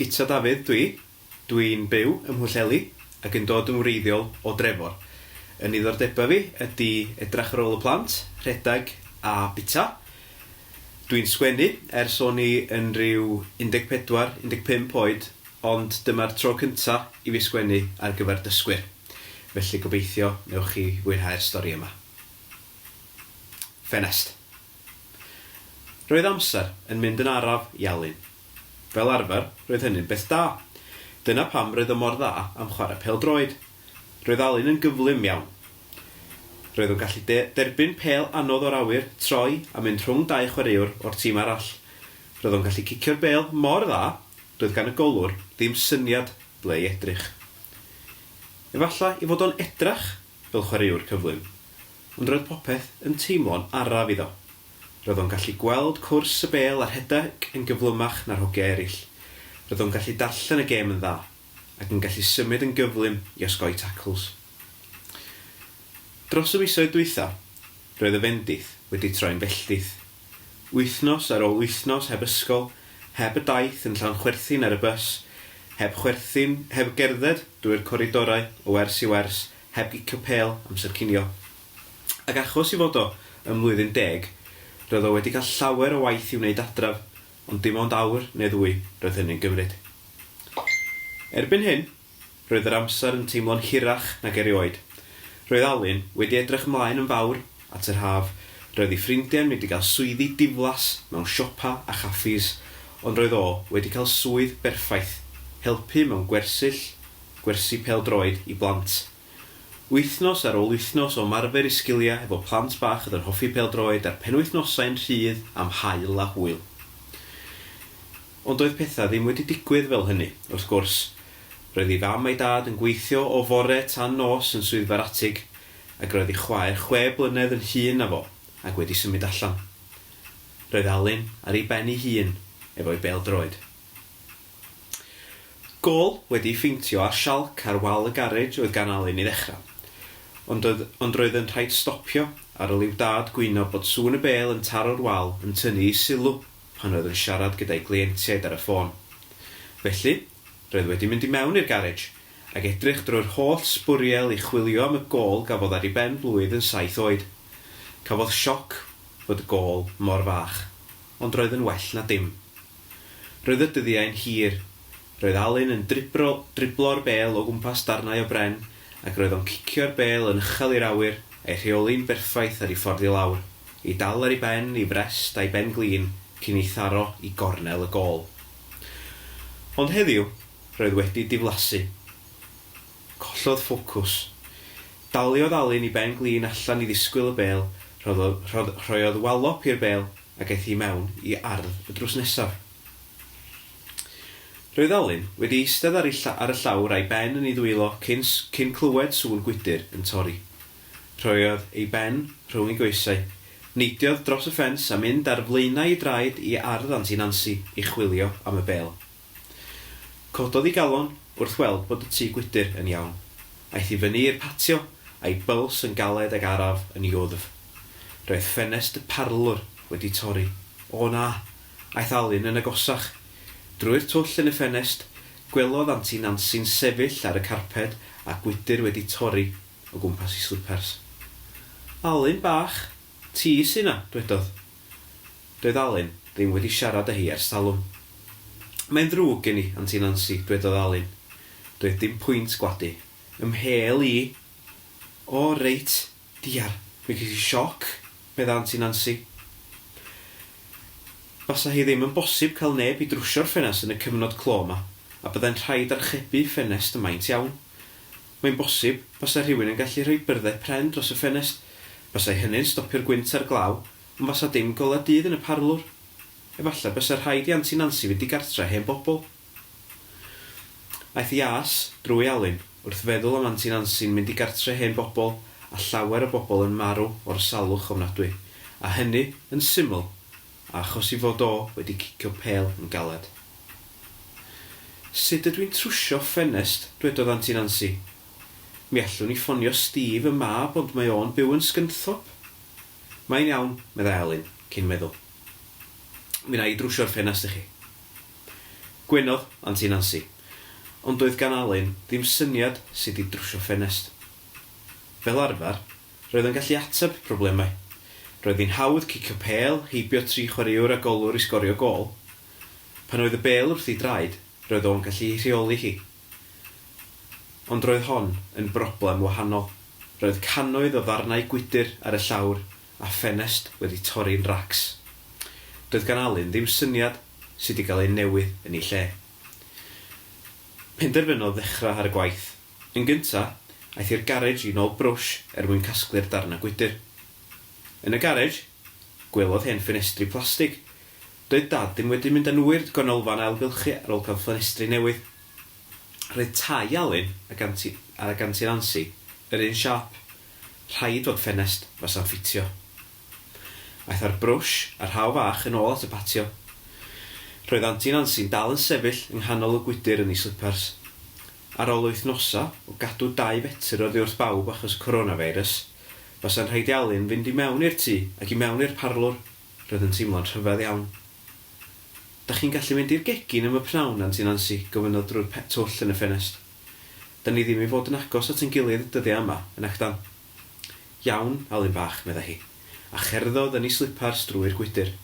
Guto Dafydd dwi. Dwi'n byw ym Mhwllheli ac yn dod yn wreiddiol o Drefor. Y niddordebau fi ydi edrach ar ôl y plant, rhedeg a bita. Dwi'n sgwennu ers o'n i yn rhyw 14, 15 oed ond dyma'r tro cynta i fi sgwennu ar gyfer dysgwyr. Felly gobeithio newch chi fwynhau'r stori yma. Ffenest. Roedd amser yn mynd yn araf i Alun. Fel arfer, roedd hynny'n beth da. Dyna pam roedd o mor dda am chwarae pêl-droed. Roedd Alun yn gyflym iawn. Roedd o'n gallu de- derbyn pêl anodd o'r awyr, troi, a mynd rhwng dau chwaraewr o'r tîm arall. Roedd o'n gallu cicio'r bêl mor dda, doedd gan y golwr ddim syniad ble i edrych. Efallai ei fod o'n edrach fel chwaraewr cyflym, ond roedd popeth yn teimlo'n araf iddo. Roedd o'n gallu gweld cwrs y bêl a rhedeg yn gyflymach na'r hogiau eraill. Roedd o'n gallu darllen y gêm yn dda, ac yn gallu symud yn gyflym i osgoi tacls. Dros y misoedd dwytha, roedd y fendith wedi troi'n felltith. Wythnos ar ôl wythnos heb ysgol, heb y daith yn llawn chwerthin ar y bys, heb chwerthin, heb gerdded drwy'r coridorau o wers i wers, heb gicio pêl amser cinio. Ac achos i fod o ym mlwyddyn deg, roedd o wedi cael llawer o waith i'w wneud adref, ond dim ond awr neu ddwy roedd hynny'n gymryd. Erbyn hyn, roedd yr amser yn teimlo'n hirach nag erioed. Roedd Alun wedi edrych ymlaen yn fawr at yr haf, roedd ei ffrindiau'n mynd i gael swyddi diflas mewn siopa a chaffis, ond roedd o wedi cael swydd berffaith, helpu mewn gwersyll gwersi pêl-droed i blant. Wythnos ar ôl wythnos o ymarfer i sgiliau efo plant bach oedd yn hoffi pêl-droed a'r penwythnosau'n rhydd am haul a hwyl. Ond doedd pethau ddim wedi digwydd fel hynny, wrth gwrs. Roedd ei fam a'i dad yn gweithio o fore tan nos yn swyddfa'r atig, ac roedd ei chwaer chwe blynedd yn hŷn na fo ac wedi symud allan. Roedd Alun ar ei ben ei hun efo'i bêl-droed. Gôl wedi ei pheintio ar sialc ar wal y garej oedd gan Alun i ddechrau. Ond oedd ond roedd yn rhaid stopio ar ôl i'w dad gwyno bod sŵn y bêl yn taro'r wal yn tynnu ei sylw pan oedd yn siarad gyda'i gleientiaid ar y ffôn. Felly, roedd wedi mynd i mewn i'r garej ac edrych drwy'r holl sbwriel i chwilio am y gôl gafodd ar ei ben-blwydd yn saith oed. Cafodd sioc fod y gôl mor fach, ond roedd yn well na dim. Roedd y dyddiau'n hir. Roedd Alun yn dribro, driblo'r bêl o gwmpas darnau o bren, ac roedd o'n cicio'r bêl yn uchel i'r awyr, a'i rheoli'n berffaith ar ei ffordd i lawr, ei dal ar ei ben, ei frest a'i ben-glin, cyn ei tharo i gornel y gôl. Ond heddiw, roedd wedi diflasu. Collodd ffocws. Daliodd Alun ei ben-glin allan i ddisgwyl y bêl, rhoddodd, rhodd, rhoiodd walop i'r bêl, ac aeth i mewn i ardd y drws nesaf. Roedd Alun wedi eistedd ar ei ar y llawr a'i ben yn ei ddwylo cyn cyn clywed sŵn gwydr yn torri. Rhoiodd ei ben rhwng ei goesau, neidiodd dros y ffens a mynd ar flaenau ei draed i ardd Anti Nansi i chwilio am y bêl. Cododd ei galon wrth weld bod y tŷ gwydr yn iawn. Aeth i fyny i'r patio, a'i byls yn galed ag araf yn ei wddf. Roedd ffenest y parlwr wedi torri. O na! Aeth Alun yn agosach. Drwy'r twll yn y ffenest, gwelodd Anti Nansi'n sefyll ar y carped a gwydr wedi torri o gwmpas ei slipars. Alun bach, ti sy 'na, dwedodd. Doedd Alun ddim wedi siarad â hi ers talwm. Mae'n ddrwg gen i, Anti Nansi, dwedodd Alun. Doedd dim pwynt gwadu. Ymhel i! O, reit, diar, mi ges i sioc, medda Anti Nansi. Fasa hi ddim yn bosib cael neb i drwsio'r ffenast yn y cyfnod clo 'ma, a byddai'n rhaid archebu ffenest y maint iawn. Mae'n bosib, basai rhywun yn gallu rhoi byrddau pren dros y ffenest. Basai hynny'n stopio'r gwynt a'r glaw, Ond fasa dim golau dydd yn y parlwr. Efallai bysa rhaid i Anti Nansi fynd i gartre hen bobl. Aeth ias drwy Alun wrth feddwl am Anti Nansi'n mynd i gartre hen bobl a llawer o bobl yn marw o'r salwch ofnadwy, a hynny, yn syml, achos i fod o wedi cicio pêl yn galed. Sut ydw i'n trwsio ffenest? dwedodd Anti Nansi. Mi allwn i ffonio Steve y mab ond mae o'n byw yn Scunthorpe. Mae'n iawn, meddai Alun, cyn meddwl. Mi wna i drwsio'r ffenast i chi. Gwenodd Anti Nansi. Ond doedd gan Alun ddim syniad sut i drwsio ffenest. Fel arfer, roedd yn gallu ateb problemau. Roedd hi'n hawdd cicio pêl heibio tri chwaraewr a golwr i sgorio gôl. Pan oedd y bêl wrth ei draed, roedd o'n gallu ei rheoli hi. Ond roedd hon yn broblem wahanol. Roedd cannoedd o ddarnau gwydr ar y llawr a ffenest wedi torri'n racs. Doedd gan Alun ddim syniad sut i gael un newydd yn ei lle. Penderfynodd ddechrau ar y gwaith. Yn gyntaf, aeth i'r garej i nôl brwsh er mwyn casglu'r darnau gwydr. Yn y garej, gwelodd hen ffenestri plastig. Doedd Dad ddim wedi mynd â nhw i'r ganolfan ailgylchu ar ôl cael ffenestri newydd. Roedd tai Alun ac Anti ac Anti Nansi yr un siâp. Rhaid fod ffenest fasa'n ffitio. Aeth â'r brwsh a'r rhaw fach yn ôl at y patio. Roedd Anti Nansi'n dal yn sefyll yng nghanol y gwydr yn ei slipars. Ar ôl wythnosau o gadw dau fetr oddi wrth bawb achos y coronavirus, fasa'n rhaid i Alun fynd i mewn i'r tŷ ac i mewn i'r parlwr. Roedd yn teimlo'n rhyfedd iawn. Dach chi'n gallu mynd i'r gegin am y pnawn, Anti Nansi? gofynnodd drwy'r twll yn y ffenest. Da ni ddim i fod yn agos at ein gilydd y dyddiau yma, yn acdan? Iawn, Alun bach, meddai hi, a cherddodd yn ei slipars drwy'r gwydr.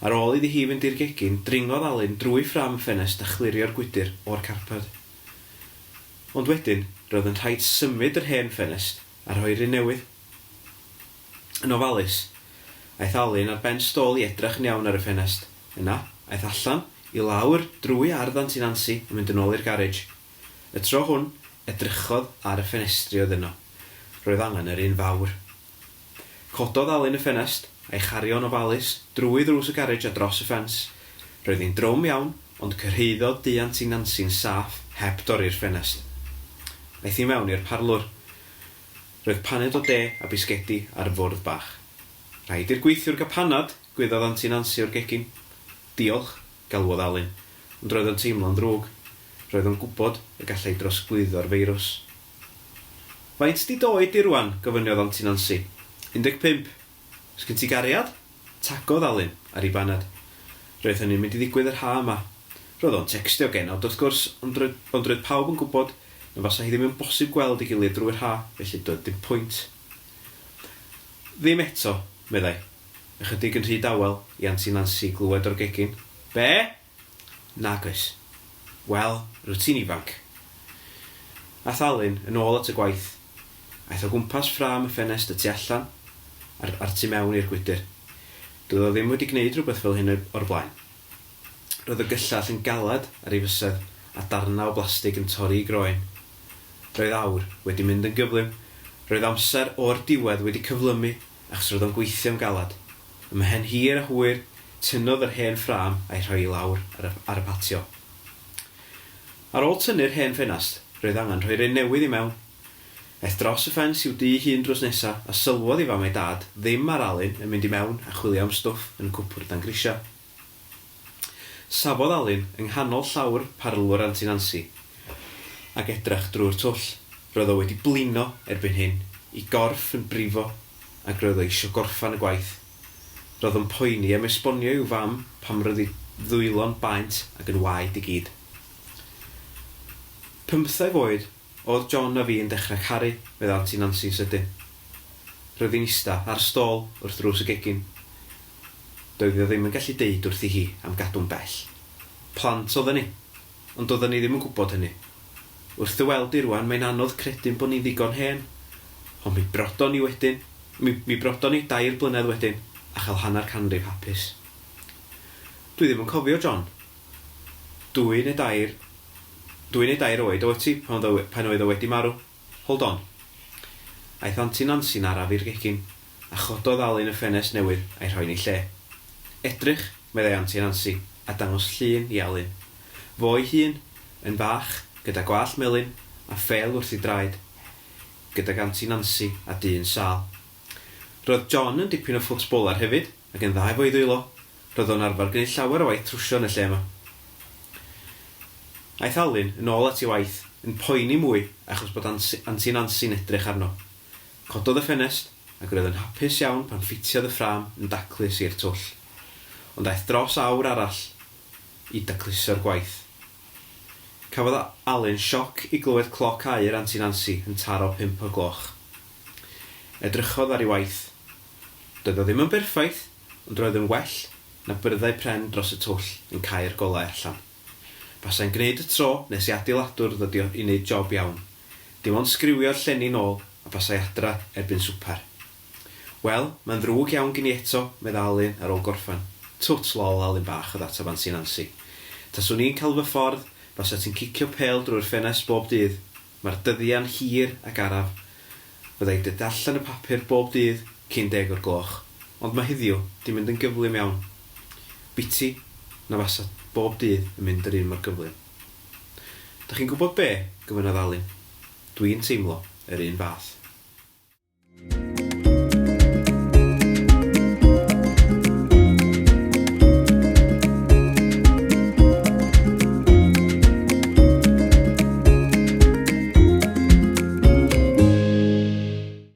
Ar ôl iddi hi fynd i'r gegin, dringodd Alun drwy ffrâm y ffenest a chlirio'r gwydr o'r carped. Ond wedyn, roedd yn rhaid symud yr hen ffenest a rhoi'r un newydd. Yn ofalus, aeth Alun ar ben stôl i edrach yn iawn ar y ffenest. Yna, aeth allan, i lawr, drwy ardd Anti Nansi a mynd yn ôl i'r garej. Y tro hwn, edrychodd ar y ffenestri oedd yno. Roedd angen yr un fawr. Cododd Alun y ffenest, a'i chario'n ofalus drwy ddrws y garej a dros y ffens. Roedd hi'n drwm iawn, ond cyrhaeddodd dŷ Anti Nansi'n saff heb dorri'r ffenest. Aeth i mewn i'r parlwr. Roedd paned o de a bisgedi ar fwrdd bach. Rhaid i'r gweithiwr gael panad, gwaeddodd Anti Nansi o'r gegin. Diolch, galwodd Alun, ond roedd o'n teimlo'n ddrwg. Roedd o'n gwybod y gallai drosglwyddo'r feirws. Faint 'di d'oed di rwan? gofynnodd Anti Nansi. 15. Sgin ti gariad? Tagodd Alun ar ei baned. Roedd hynny'n mynd i ddigwydd yr ha' yma. Roedd o'n tecstio genod, wrth gwrs, ond roedd ond roedd pawb yn gwybod na fasa hi ddim yn bosib gweld ei gilydd drwy'r ha', felly doedd dim pwynt. Ddim eto, meddai, ychydig yn rhy dawel i Anti Nansi glywed o'r gegin. Be? Nagoes. Wel, rwyt ti'n ifanc. Aeth Alun yn ôl at y gwaith. Aeth o gwmpas ffrâm y ffenest y tu allan a'r a'r tu mewn i'r gwydr. Doedd o ddim wedi gwneud rhywbeth fel hyn o'r blaen. Roedd y gyllell yn galed ar ei fysedd a darnau o blastig yn torri'i groen. Roedd awr wedi mynd yn gyflym. Roedd amser o'r diwedd wedi cyflymu achos roedd o'n gweithio'n galed. Ymhen hir a hwyr, tynnodd yr hen ffrâm a'i rhoi i lawr ar y ar y patio. Ar ôl tynnu'r hen ffenast, roedd angen rhoi'r un newydd i mewn. Aeth dros y ffens i'w dŷ ei hun drws nesa a sylwodd ei fam a'i dad ddim ar Alun yn mynd i mewn a chwilio am stwff yn y cwpwrdd dan grisia. Safodd Alun yng nghanol llawr parlwr Anti Nansi ac edrach drwy'r twll. Roedd o wedi blino erbyn hyn, 'i gorff yn brifo ac roedd o isio gorffan y gwaith. Roedd o'n poeni am esbonio i'w fam pam roedd ei ddwylo'n baent ac yn waed i gyd. Pymtheg oed oedd John a fi yn dechrau caru, medd Anti Nansi'n sydyn. Roedd hi'n ista ar stôl wrth ddrws y gegin. Doedd o ddim yn gallu deud wrthi hi am gadw'n bell. Plant oedden ni. Ond doedden ni ddim yn gwybod hynny. Wrth dy weld di rwan, mae'n anodd credu'n bod ni'n ddigon hen. Ond mi brodon ni wedyn, mi, mi brodon ni dair blynedd wedyn, a chael hanner canrif hapus. Dwi ddim yn cofio John. Dwy neu dair, dwy neu dair oed oet ti pan oedd o, pan oedd o wedi marw. Hold on. Aeth Anti Nansi'n araf i'r gegin, a chododd Alun y ffenest newydd a'i rhoi'n ei lle. Edrych, meddai Anti Nansi, a dangos llun i Alun. Fo'i hun, yn fach, gyda gwallt melyn a phêl wrth ei draed, gydag Anti Nansi a dyn sâl. Roedd John yn dipyn o ffwtbolar hefyd, ac yn dda efo'i ddwylo. Roedd o'n arfer gwneud llawer o waith trwsio yn y lle yma. Aeth Alun yn ôl at ei waith, yn poeni mwy achos bod Anti Nansi'n edrych arno. Cododd y ffenest, ac roedd yn hapus iawn pan ffitiodd y ffrâm yn daclus i'r twll. Ond aeth dros awr arall. i dacluso'r gwaith. Cafodd Alun sioc i glywed cloc aur Anti Nansi yn taro 5 o'r gloch. Edrychodd ar ei waith. Doedd o ddim yn berffaith, ond roedd yn well na byrddau pren dros y twll yn cau'r golau allan. Basai'n gwneud y tro nes i adeiladwr ddod i i wneud job iawn. Dim ond sgriwio'r llenni nôl a basai adra erbyn swper. Wel, mae'n ddrwg iawn gin i eto, medda Alun ar ôl gorffen. Twt lol, Alun bach, oedd ateb Anti Nansi. Taswn i'n cael fy ffordd, basa ti'n cicio pêl drwy'r ffenest bob dydd. Mae'r dyddiau'n hir ac araf. Fydda i'n darllen y papur bob dydd cyn 10 o'r gloch. Ond mae heddiw 'di mynd yn gyflym iawn. Biti na fasa bob dydd yn mynd yr un mor gyflym. Dach chi'n gwybod be? gofynnodd Alun. Dwi'n teimlo yr un fath.